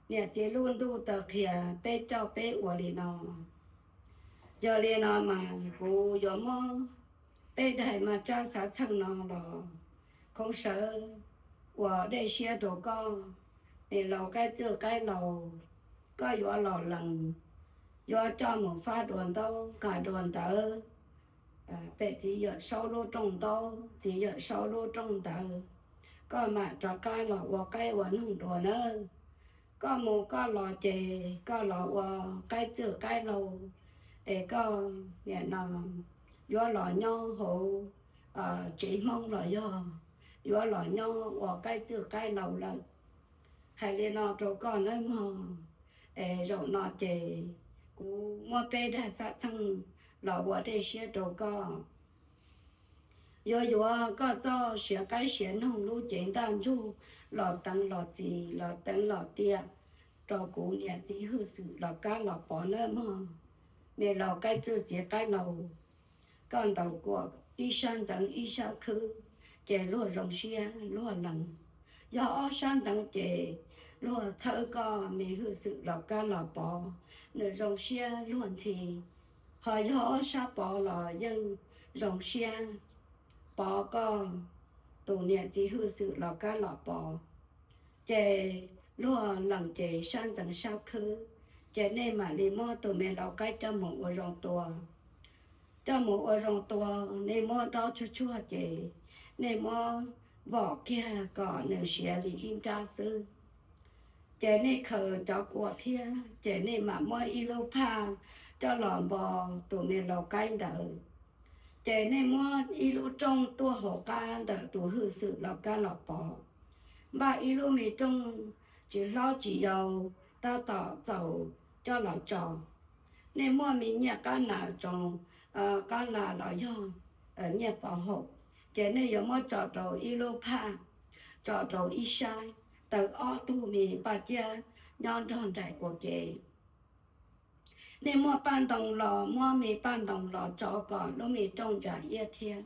niam txiv lub ntuj taw qhia, peb coj peb ua li no. Yog li no mas kuv yuav muab peb daim mas tsab xav txheej no los khoob sawv ua dej siab rau koj, me laus qaib txwj qaib laus, koj yuav los lees, yuav coj mus fab dua ntaub nqa dua ntawv pem txiv yawm saub lub rooj ntaub, txiv yawm saub lub rooj ntawv, koj mam rov qab los ua qaib ua noog dua nawb. Koj mus koj los ces koj los ua qaib txwj qaib laus, es koj nim no yuav los nyob hauv tsev Hmoob los yog yuav los nyob ua qaib txwj qaib laus lawm. Hais li no rau koj nawb mog, es zaum no ces kuv muab peb daim xav txheej los ua dej siab rau koj. Yuav yuav koj txoj siav qaib siav noog lub cev ntaj ntsug los teev los txi los teev los tiaj rau kuv niam txiv hwj xwm los kab los pov nawb mog, me laus qaib txwj txiv qaib laus. Koj ntaus kuam ib sab ntxeev ib sab khwb, ces luag zoo siab luag lees. Yog ob sab ntxeev ces luag txhawb koj me hwj xwm los kab los pov, nws zoo siab luag ntxhi. Ho yog ob sab pov los yeej zoo siab pov koj tus niam txiv hwj xwm los kab los pov. Ces luag lees ces sab ntxeev sab khwb, ces nej mam li muab tus me laus qaib coj mus ua zoo tua. Coj mus ua zoo tua, nej muab dob tshuaj tshuaj ces nej muab vom kiag kom nws siav li ib nrab xwb. Ces nej khaws cov kua thiab ces nej mam muab ib lub phaj coj los npo tus me laus qaib ntawd. Ces nej muab ib lub rooj tuaj hauv qab ntawm tus hwj xwm los kab los pov, npaj ib lub me rooj tsis hlob tsis yau tab tom txaus coj los tso. Nej muaj me nyiaj qab nas tsoos, qab las los yog nyiaj pov haum, ces nej yuav muab tso rau ib lub phaj, tso rau ib sab, taws ob tug me paj ciab nyob nrog nraim ua ke. Nej muaj paj ntoo los muab me paj ntoo los tso kom lub me rooj ntsa iab thiab.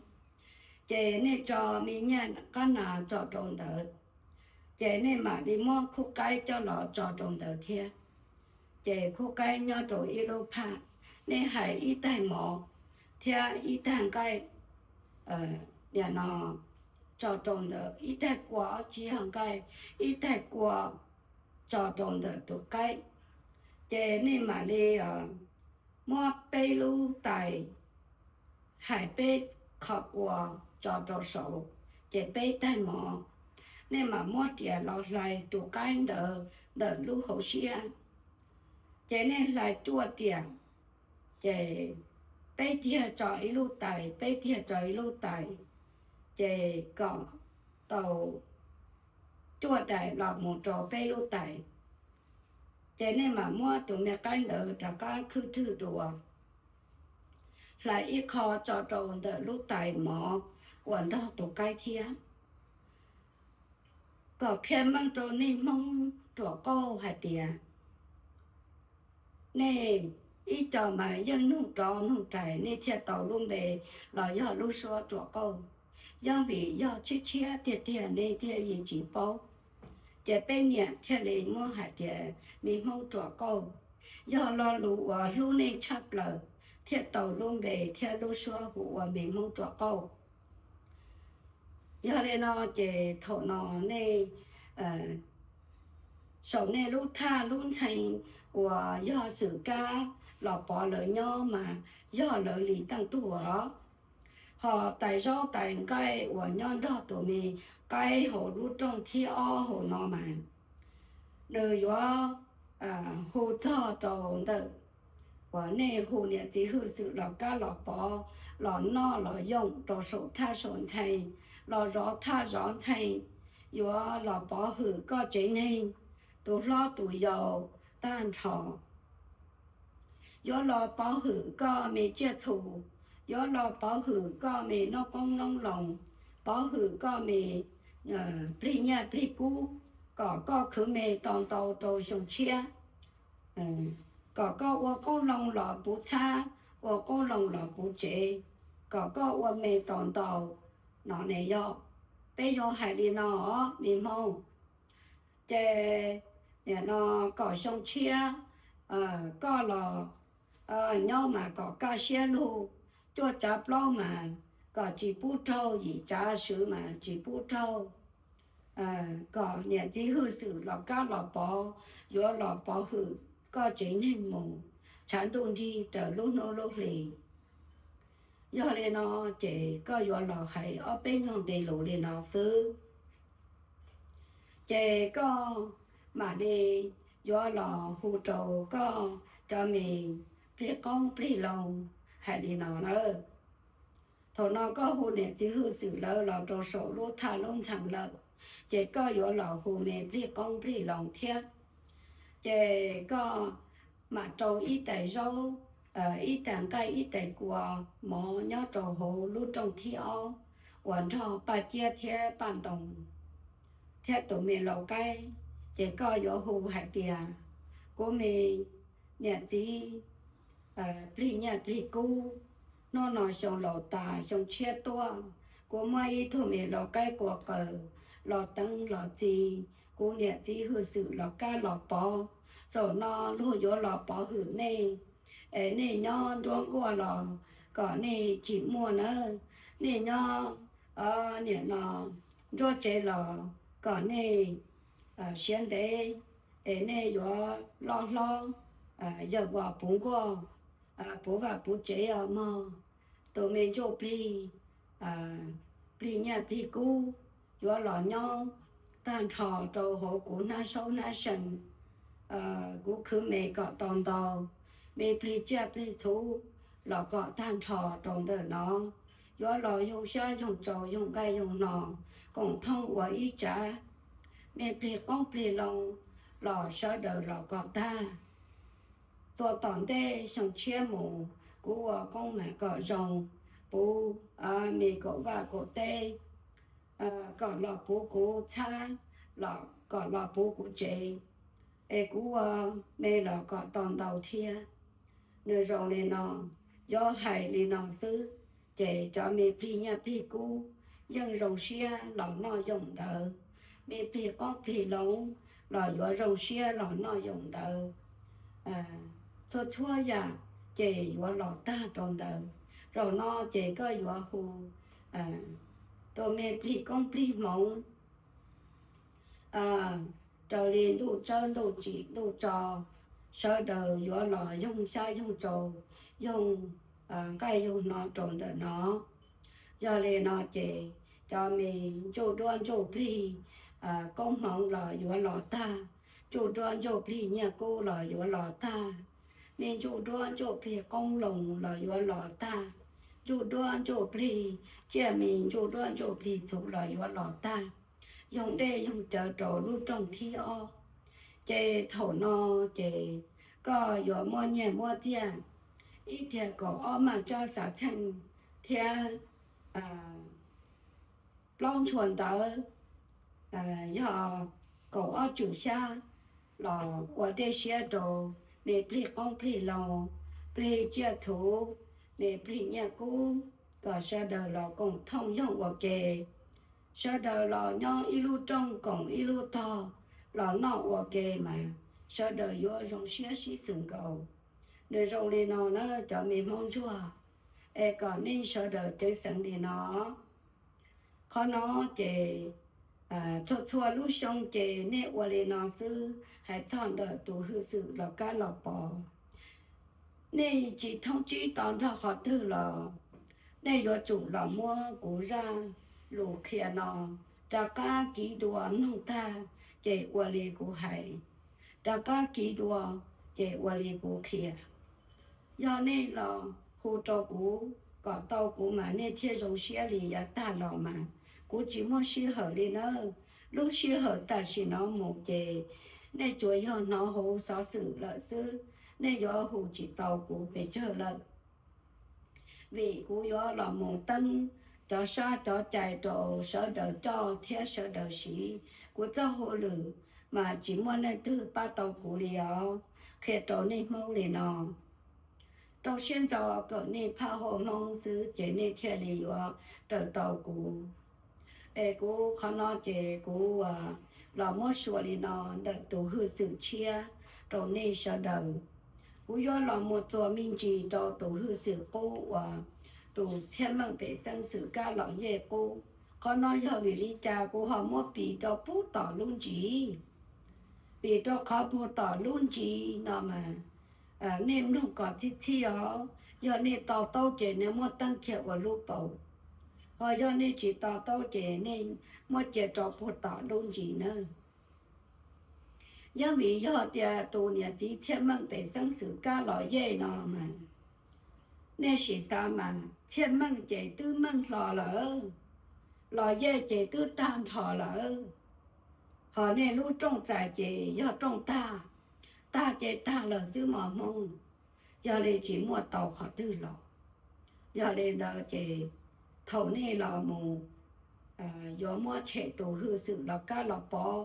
Ces nej tso me nyiaj qab nas tso rau ntawd, ces nej mam li muab khub qaib coj los tso rau ntawd thiab. Ces khub qaib nyob rau ib lub phaj, nej hais ib taig mov thiab ib taig nqaij, nim no tso rau ntawd, ib taig kua, tsis yog nqaij, ib taig kua tso rau ntawm tus qaib. Ces nej mam li muab peb lub tais, hais peb qho kua tso rau saud, ces peb taig mov. Nej mam muab riam los hlais tus qaib ntawd ntawm lub hauv siab. Ces nej hlais cuaj riam, ces peb tiag tso ib lub tais, peb tiag tso ib lub tais, ces kom tau cuaj daim los mus rau peb lub tais. Ces nej mam muab tus me qaib ntawd rov qab khwb rwg dua, hlais ib qho tso rau ntawm lub tais mov uas nrog tus qaib thiab. Kom qhia meej rau nej Hmoob ruam qauj hais tias, nej ib co mas yeej nug rov nug rais nej thiaj tau lub npe los yog lub suab ruam qauj. Yeej vim yog tshiab tshiab tiag tiag nej thiaj li tsis paub. Ces peb niam thiaj li muab hais tias me Hmoob ruam qauj, yog lo lus uas hlub nej tshaj plaws thiaj tau lub npe thiab lub suab hu ua me Hmoob ruam qauj. Yog li no ces thaum no nej saum nej lub thaj lub ntxhee uas yog xwm kab Los Pov lawv nyob mas yog lawv li teej tug os. Ho tais zaub tais nqaij uas nyob nrog tus me qaib hauv lub rooj thib ob hauv no mas, nws yuav hu txog rau ntawm uas nej hu niam txiv hwj xwm Los Kab Los Pov los noj los yoog rau saum thaj saum ntxhee, los zov thaj zov ntxhee, yuav los pov hwm koj tsev neeg, tus hlob tus yau tag nrho. Yuav los pov hwm koj me tsiaj txhu, yuav los pov hwm koj me noob qoob noob loo, pov hwm koj me plig nyiaj plig kub, kom koj khwv me tau ntau rau xyoo tshiab, kom koj ua qoob loo los puv txhab, ua qoob loo los puv tsev, kom koj ua me tau ntau. No ne yog, peb yuav hais li no os me Hmoob. Ces nim no kom xyoo tshiab koj los nyob mas kom kaj siab lug, cuaj tsav plaub mas kom tsis pub raug, yim tsav swv mas tsis pub raug, kom niam txiv hwj xwm Los Kab Los Pov yuav los pov hwm koj tsev neeg mus tshav ntuj nrig raws lub hnub lub hli. Yog li no ces koj yuav los hais ob peb nyuag nqe lus li no xwb. Ces koj mam li yuav los hu rau koj cov me plig qoob plig loo hais li no na. Thaum no koj hu niam txiv hwj xwm lawv los rau saum lub thaj lub ntxhee lawm, ces koj yuav los hu me plig qoob plig loo thiab. Ces koj mam rau ib tais zaub, ib tais nqaij, ib tais kua mov nyob rau hauv lub rooj thib ob uas nrog Paj Ciab thiab Paj Ntoo thiab tus me lau qaib. Ces koj yuav hu hais tias, kuv me niam txiv plig nyiaj plig kub, hnub no xyoo laus tas xyoo tshiab tuaj, kuv muab ib tug me lau qaib qua qaws los teev los txi kuv niam txiv hwj xwm Los Kab Los Pov. Zaum no luag yuav los pov hwm nej, es nej nyob nruab nkuaj los kom nej tsis muaj nawb, nej nyob nim no nruab tsev los kom nej siav ntev, es nej yuav loj hlob, yawm vos puv nkuaj, puv vaj puv tsev os mog. Tus me ntsuj plig, plig nyiaj plig kub yuav los nyob tag nrho rau hauv kuv hnab saub hnab see. Kuv khwv me kom tau ntau, me plig tsiaj plig txhu los kom tag nrho rau ntawm no. Yuav los yoog xyab yoog tsaus yoog nqaij yoog hno koom thooj ua ib tsav, me plig qoob plig loo los sawv daws los kom tag. Txuas tom ntej xyoo tshiab mus, kuv ua koob mas kom zoo, puv me kaum vaj kaum teb, kom los puv kuv txhab, los kom los puv kuv tsev, es kuv ua me los kom tau ntau thiab. Nws zoo li no, yuav hais li no xwb, ces cov me plig nyiaj plig kub yeej zoo siab los noj yoog ntawd, me plig qoob plig loo los yuav zoo siab los noj yoog ntawd. Txhua txhua yam ces yuav los tag rau ntawd. Zaum no ces koj yuav hu tus me plig koob plig hmoov raws li ntuj tsawb ntuj tsim ntuj tso, sawv daws yuav los yoog xyab yoog tsaus, yoog nqaij yoog hno rau ntawm no. Yog li no ces cov me ntsuj duab ntsuj plig koob hmoov los yuav los tag, ntsuj duab ntsuj plig nyiaj kub los yuav los tag, me ntsuj duab ntsuj plig qoob loo los yuav los tag, ntsuj duab ntsuj plig tsiaj, me ntsuj duab ntsuj plig txhu los yuav los tag, yoog dej yoog cawv rau lub rooj thib ob. Ces thaum no ces koj yuav muab nyiaj muab txiaj ib tiag kaum ob maj tsab xav txheej thiab plaub ntshua ntawv, yog kaum ob tsum xyab los ua dej siab rau me plig qoob plig loo, plig tsiaj txhu, me plig nyiaj kub, kom sawv daws los koom thooj yoog ua ke. Sawv daws los nyob ib lub rooj koom ib lub tog los noj ua ke mas sawv daws yuav zoo siab sib xws nkaus. Nws zoo li no na cov me Hmoob ntsuag, es kom nej sawv daws ceev xeev li no. Qhov no ces txhua txhua lub xyoo ces nej ua li no xwb, hais txog ntawm tus hwj xwm Los Kab Los Pov. Nej tsis thoob tsib to nrog qhov twg los nej yuav tsum los muab kuv zaj lus qhia no rov qab kiv dua mloog tag ces ua li kuv hais, rov qab kiv dua ces ua li kuv qhia. Yog nej los hu rau kuv kom tau kuv mas nej thiaj zoo siab li, yav tag los mas kuv tsis muaj sij hawm li nawb. Lub sij hawm tam sim no mus ces nej tsuas yog hnov hauv xov xwm lawm xwb, nej yuav hu tsis tau kuv pes tsawg lawm. Vim kuv yuav los mus teeb cov sab cov cai rau sawv daws coj thiab sawv daws siv. Kuv txoj hauj lwm mas tsis muaj leej twg pab tau kuv li os. Qhia rau nej Hmoob li no, rau siab ntso kawm nej phaj huam Hmoob xwb ces nej thiaj li yuav raws tau kuv. Es kuv qhov no ces kuv los muab suav li no ntawm tus hwj xwm tshiab rau nej sawv daws. Kuv yuav los mus txuas me ntsis rau tus hwj xwm qub uas tus Txhiaj Meej pem xeeb xwm kab los yej qub. Qhov no yog vim li cas kuv ho muab piv rau pub tom lub ntsis? Vim rau qhov puag tom lub ntsis no mas nej mloog kom txhij txhij os. Yog nej to taub ces nej muab teeb kiag ua lub paus, ho yog nej tsis to taub ces nej muab cia rau puag tom lub ntsis nawb. Yog vim yog tias tus niam txiv Txhiaj Meej pem xeeb xwm kab los yej no mas nej sim xav mas Txhiaj Meej ces twb meej hlo lawm, los yej ces twb tag nrho lawm, ho nej lub rooj txais ces yog rooj tag, tag ces tag lawm xwb mog Hmoob. Yog li tsis muaj tau qhov twg los. Yog li ntawd ces thaum nej los mus yuav muab tshem tus hwj xwm los kab los pov,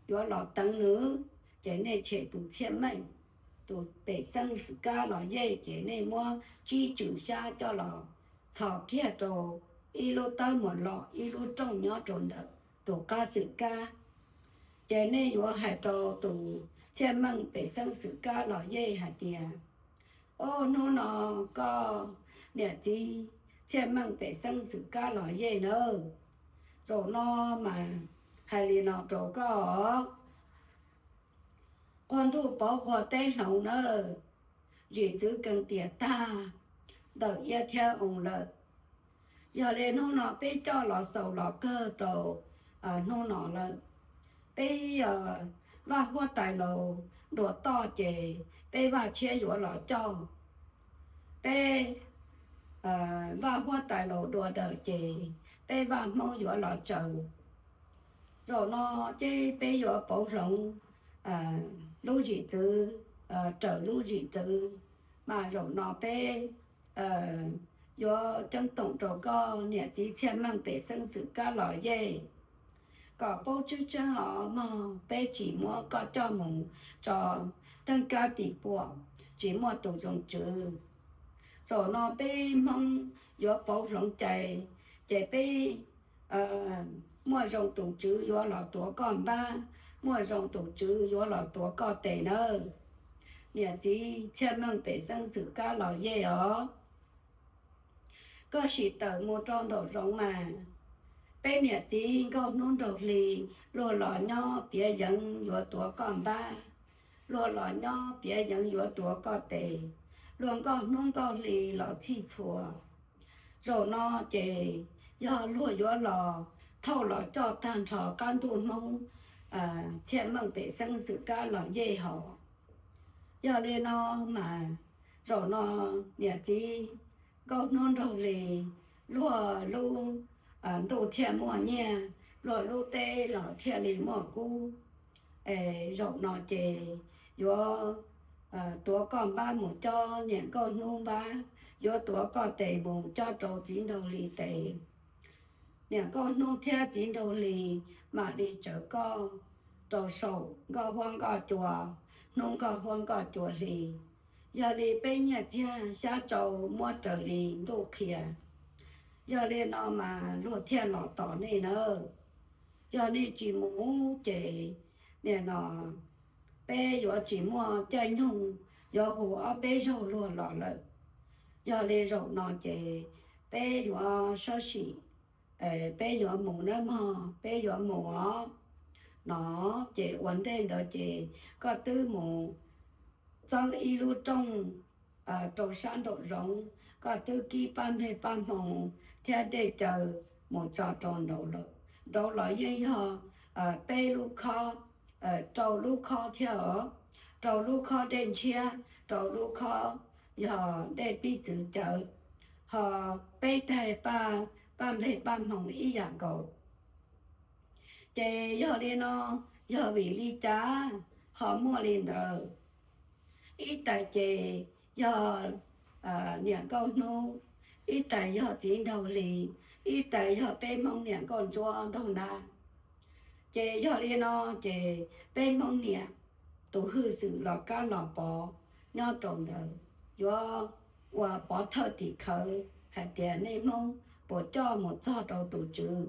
yuav los teev nws, ces nej tshem tus Txhiaj Meej, tus pem xeeb xwm kab los yej, ces nej muab tsib tswm xyab coj los txhos kiag rau ib lub tawb mus los ib lub rooj nyob rau ntawm tus qab xwm kab. Ces nej yuav hais rau tus Txhiaj Meej pem xeeb xwm kab los yej hais tias, Au, hnub no koj niam txiv Txhiaj Meej pem xeeb xwm kab los yej nawb, zaum no mas hais li no rau koj os, quag ntuj pov quag teb hloov nawb, zim txwv kees tiam tag ntawm iab thiab oo lawm. Yog li hnub no peb coj los xaus los kawg rau hnub no lawm. Peb vaj huab tais laus dua toj ces peb vaj tshiab yuav los coj. Peb vaj huab tais laus dua dawm ces peb vaj Hmoob yuav los tsaws. Zaum no ces peb yuav pauv hloov lub zim txwv, raws lub zim txwv, mas zaum no peb yuav ceeb toom rau koj niam txiv Txhiaj Meej pem xeeb xwm kab los yej kom paub tseeb tseeb os mog, peb tsis muab koj coj mus tso theej kab tim puam, tsis muaj tus zoo tswv. Zaum no peb Hmoob yuav pauv hloov cai, ces peb muaj zoo tus tswv yuav los tuav koj npab, muaj zoo tus tswv yuav los tuav koj tes nawb, niam txiv Txhiaj Meej pem xeeb xwm kab los yej os. Koj sim tawm mus rau nraum zoov mas, peb niam txiv Nkauj Hnub Nraug Hli luag los nyob piav yeev yuav tuav koj npab, luag los nyob piav yeev yuav tuav koj tes, luag Nkauj Hnub Nkauj Hli los txhij txhua. Zaum no ces yog luag yuav los thauj los coj tag nrho qab ntuj Hmoob Txhiaj Meej pem xeeb xwm kab los yej hos. Yog li no mas zaum no niam txiv Nkauj Hnub Nraug Hli luag lub ntuj thiaj muaj nyiaj, luag lub teb los thiaj li muaj kub. Es zaum no ces yuav tuav koj npab mus cob niam Nkauj Hnub npab, yuav tuav koj tes mus cob rau txiv Nraug Hli tes. Niam Nkauj Hnub thiab txiv Nraug Hli mam li tsawv koj rau saum nkoj huab nkoj cua, hnub nkoj huab nkoj cua hli. Yog li peb nyiaj txiag xyab rau muab raws li ntuj qhia. Yog li no mas luag thiaj los tos nej nawb. Yog nej tsis mus ces nim no peb yuav tsis muaj caij nyoog yuav hu ob peb zaug luag los lawm. Yog li zaum no ces peb yuav sab sim, peb yuav mus nawb mog, peb yuav mus os. No ces ua ntej ntawd ces koj twb mus txawb ib lub rooj rau sab nraum zoov, koj twb kib paj npleg paj hmoov thiab dej cawv mus tso rau nraud lawm. Nraud los yeej yog peb lub khob, rau lub khob thiab os, rau lub khob dej ntshiab, rau lub khob yog dej pib txwv cawv, ho peb taig paj npleg paj hmoov ib yam nkaus. Ces yog li no, yog vim li cas ho muaj li ntawd? Ib tais ces yog niam nkauj hnub, ib tais yog txiv nraug hli, ib tais yog peb Hmoob niam nkauj ntsuab nraug nab. Ces yog li no ces peb Hmoob niam tus hwj xwm los kab los pov nyob rau ntawd yuav ua pov thawj tim khawv hais tias nej Hmoob puas coj mus txog rau tus tswv.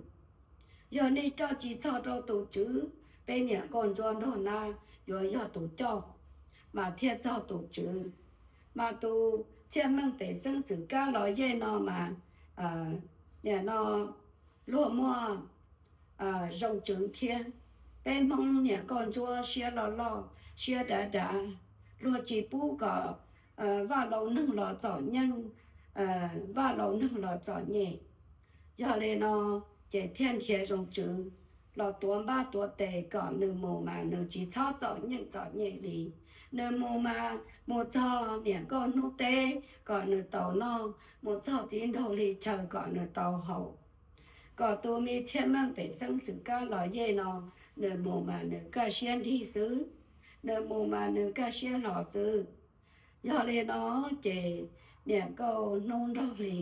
Yog nej coj tsis txog rau tus tswv, peb niam nkauj ntsuab nraug nab yuav yog tus coj mas thiaj txog tus tswv. Mas tus txhiaj meej pem xeeb xwm kab los yej no mas nim no luag muaj zoo tswv thiab. Peb Hmoob niam nkauj ntsuab siab loj loj siab dav dav, luag tsis pub kom vaj laus neeg los txom nyem, vaj laus neeg los txom nyem. Yog li no ces thiaj nrhiav zoo tswv los tuav npab tuav tes kom nws mus mas nws tsis txhob txom nyem txom nyem li. Nws mus mas mus txog niam nkauj hnub teb kom nws tau noj, mus txog txiv nraug hli chaw kom nws tau haus, kom tus me txhiaj meej pem xeeb xwm kab los yej no, nws mus mas nws kaj siab nrig xwb, nws mus mas nws kaj siab hlo xwb. Yog li no ces niam nkauj hnub nraug hli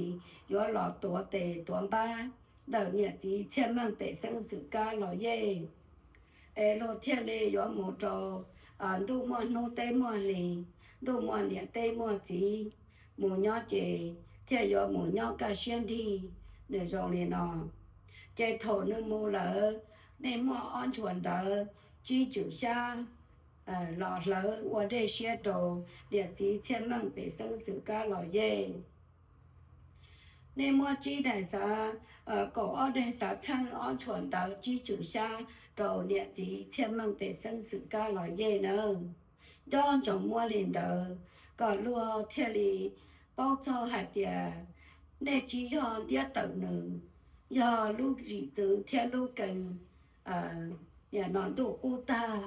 yuav los tuav tes tuav npab ntawm niam txiv txhiaj meej pem xeeb xwm kab los yej, es luag thiaj li yuav mus rau ntuj muaj hnub teb muaj hli, ntuj muaj niam teb muaj txiv, mus nyob ces thiaj yuav mus nyob kaj siab nrig. Nws zoo li no, ces thaum nws mus lawm, nej muaj ob ntsuag ntawv tsib tswm xyab los hlawv ua dej siab rau niam txiv txhiaj meej pem xeeb xwm kab los yej. Nej muab tsib daim xav, kaum ob daim xav txheej ob ntsuag ntawv tsib tswm xyab rau niam txiv txhiaj meej pem xeeb xwm kab los yej nawb. Nco ntsoov muab li ntawd kom luag thiaj li paub txog hais tias nej tsis yog ntiab tawm nws, yog lub zim txwv thiab lub kee nim no ntuj qub tag,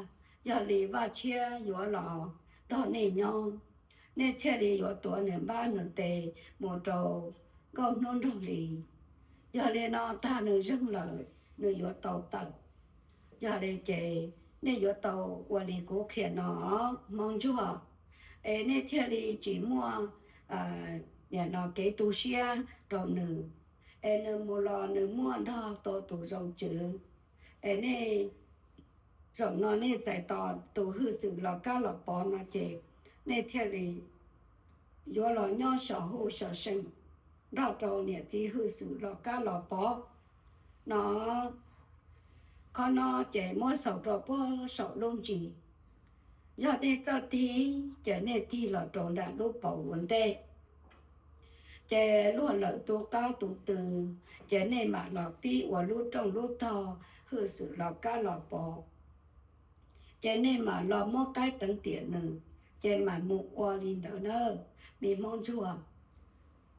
yog li Vaj Tshiab yuav los nrog nej nyob, nej thiaj li yuav tuav nws npab nws tes mus rau nkauj hnub nraug hli. Yog li no tag nws zeeg lawm nws yuav tau tawm. Yog li ces nej yuav tau ua li kuv qhia no, Hmoob ntsuag, es nej thiaj li tsis muaj nim no kev tu siab rau nws, es nws mus los nws muaj nrog tau tus zoo tswv. Es nej zaum no nej txais tos tus hwj xwm los kab los pov no ces nej thiaj li yuav los nyob xyov huj xyov seem nrog rau niam txiv hwj xwm los kab los pov no. Qhov no ces muab xaus rau puag saum lub ntsis. Yog nej txawj tig ces nej tig los rau nram lub paus ua ntej, ces luag lawm tus qab tus tw, ces nej mam los pib ua lub rooj lub tog hwj xwm los kab los pov, ces nej mam los muab qaib teev tiam nws, ces mam mus ua li ntawd na, me Hmoob ntsuag.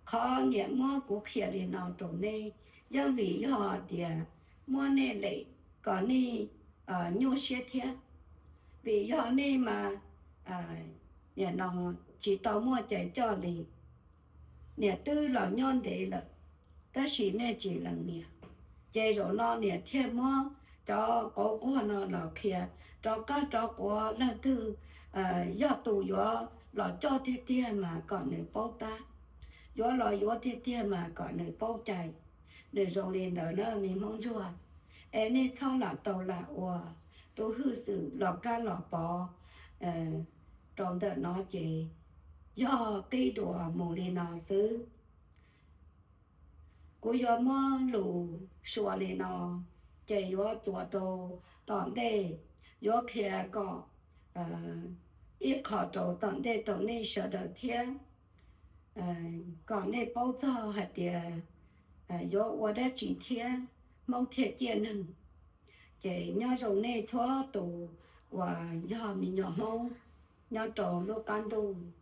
Qhov niam muab kuv qhia li no rau nej, yeej vim yog tias muab nej lem kom nej nyuaj siab thiab. Vim yog nej mas nim no tsis tau muaj cai coj li, niam twb los nyob ntev lawm, tab sis nej tsis lees niam. Ces zaum no niam thiaj muab cov qauv quag no los qhia rov qab rov quav, leej twg yog tus yuav los coj tiag tiag mas kom nws paub tab, yuav los yuav tiag tiag mas kom nws paub cai. Nws zoo li ntawd na, me Hmoob ntsuag. Es nej txhob lam tau lam ua, tus hwj xwm los kab los pov rau ntawm no ces yog qib dua mus li no xwb. Kuv yuav muab lus suav li no, ces yuav txuas rau tom ntej, yuav qhia kom ib qho rau tom ntej rau nej sawv daws thiab, kom nej paub txog hais tias yuav ua dab tsi thiab Hmoob thiaj ciaj neeg. Ces nyob zoo nej txhua tus uas yog me nyuam Hmoob. nyob rau lub qab ntuj